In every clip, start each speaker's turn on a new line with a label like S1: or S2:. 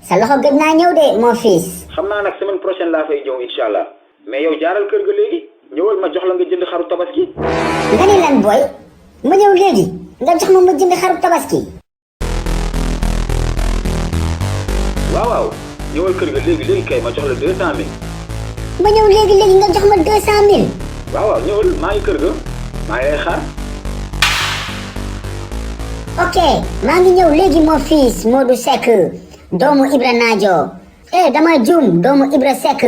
S1: sa loxo gëj naa ñëw de mon fils.
S2: xam naa nag semaine prochaine laa fay ñëw incha allah mais yow jaaral kër ga léegi ñëwal ma jox la nga jënd xaru tabaski.
S1: nga ni lan booy ma ñëw léegi nga jox ma jënd xaru tabaski.
S2: waaw ñëwal kër ga léegi kay ma jox la 200 000.
S1: ma ñëw léegi nga jox ma 200 000.
S2: waaw ñëwal maa ngi kër ga maa ngi lay xaar.
S1: ok maa ngi ñëw léegi mon fils Modou Seck doomu Ibra Naajo dama juum doomu Ibra Seck.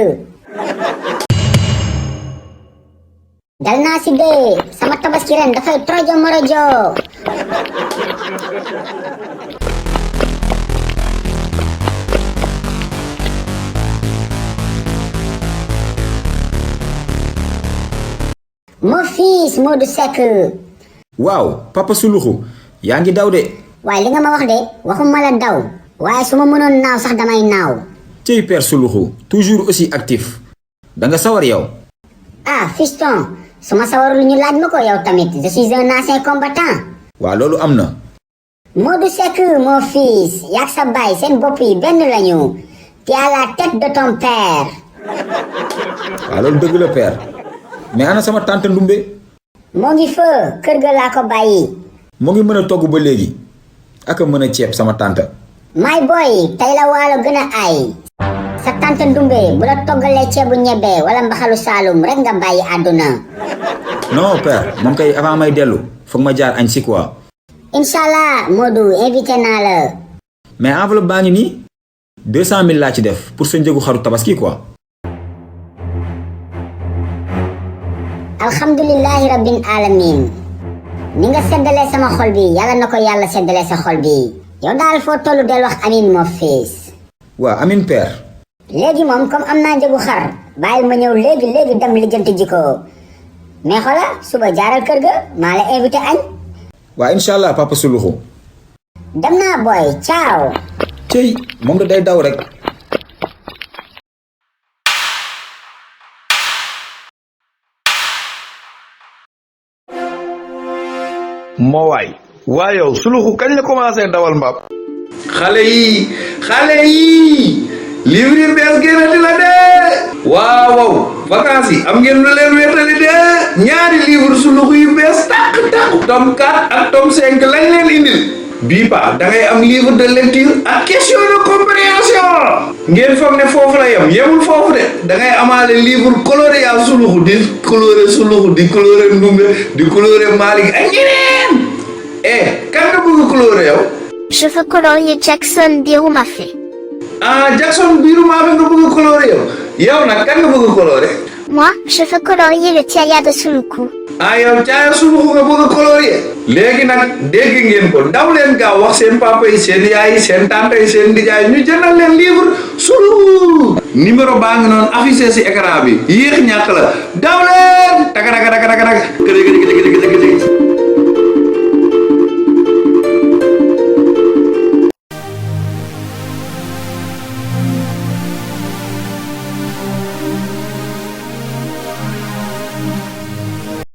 S1: dal naa si dee sama tabaski ren dafay trojo morojo. mon fils Modou Seck.
S3: waaw papa Suluxu yaa ngi daw de.
S1: waaye li nga ma wax de waxuma la daw waaye su ma mënoon naaw sax damay naaw.
S3: cey père Suluxu toujours aussi actif da nga sawar yow.
S1: ah fiston su ma sawarul ñu laaj ma ko yow tamit je suis un ancien combattant.
S3: waaw loolu am na.
S1: Modou Seck mon fils yaag sa baay seen bopp yi benn lañu. tu as la tête de ton père.
S3: waaw loolu dëgg la père mais ana sama tante Ndumbe.
S1: moo ngi fa kër ga laa ko bàyyi.
S3: moo ngi mën a togg ba léegi ak a mën a ceeb sama tante.
S1: my boy tey la waalo gën a aay. sa tante Ndumbe bu la toggalee ceebu ñebe wala mbaxalu Saalum rek nga bàyyi àdduna.
S3: non père moom kay avant may dellu foog ma jaar añ si quoi.
S1: Inch'Allah Modou invité naa la.
S3: mais enveloppe baa ngi nii 200 000 laa ci def pour sa njëgu xaru tabaski quoi.
S1: alhamdulillahi rabbil alamin ni nga seddalee sama xol bi yàlla na ko yàlla seddalee sa xol bi. yow daal foo tollu del wax amin mon fils.
S3: waaw amin père.
S1: léegi moom comme am naa njëgu xar bàyyil ma ñëw léegi dem lijjanti ji ko mais xoola suba jaaral kër ga maa la invité añ.
S3: waa incha allah papa Suluxu.
S1: dem naa boy ciao.
S3: cey moom da day daw rek.
S4: moo waay yow Suluxu kañ la commencé dawal mbaam.
S5: xale yi livre bees génnati la de waaw vacances yi am ngeen lu leen wétali de ñaari livre Suluxu yu bees tàq tome 4 ak tome 5 lañ leen indil bii pa da ngay am livre de lecture ak question de compréhension ngeen foog ne foofu la yemul foofu de da ngay amaale livre coloré yaa Suluxu di coloré Suluxu di coloré Ndumbe di coloré Malick ak ñeneen kan nga bëgg coloré yow.
S6: Je veux colorier Jackson Birumafé.
S5: ah Jackson Birumafé nga bëgg coloré yow nag kan nga bëgg coloré.
S6: Moi, je veux colorier le Tiaya de Suluku.
S5: ah yow Tiaya Suluku nga bëgg coloré. léegi nag dégg ngeen ko daw leen gaaw wax seen papa yi seen yaay yi seen tante yi seen nijaay ñu jëndal leen livre Suluku. numéro baa ngi noonu affiché si écran bi yéex ñàkk la daw leen.